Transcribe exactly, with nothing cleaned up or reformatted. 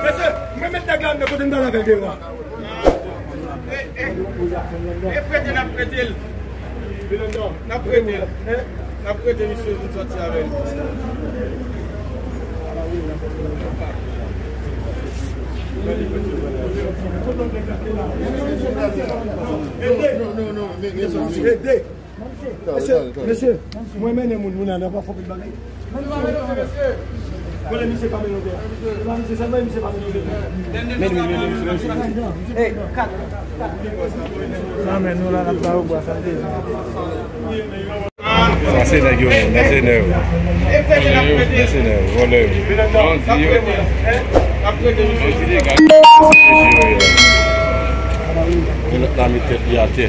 Mesye, mwen met nèg la anndan kote m t al avè l devan. E, e, e prete n ap prete l. N ap prete l. N ap prete misye pou n sòti avè l. Ede. Mesye, mesye, mwen mennen moun, moun la, nan pa fè anpil bagay. Konnen misye pa mennen anpil. Se pa misye sèlman, misye pa mennen anpil. Men, men, men, men, men, men. Hey, kat. Nan men nou la, n ap ba yo bwa, sa te. Sa se nèg yo menm, mèsenè yo. Mèsenè yo, vòlè yo. Bandi yo. Bandi dega. E lòt la met tèt li atè.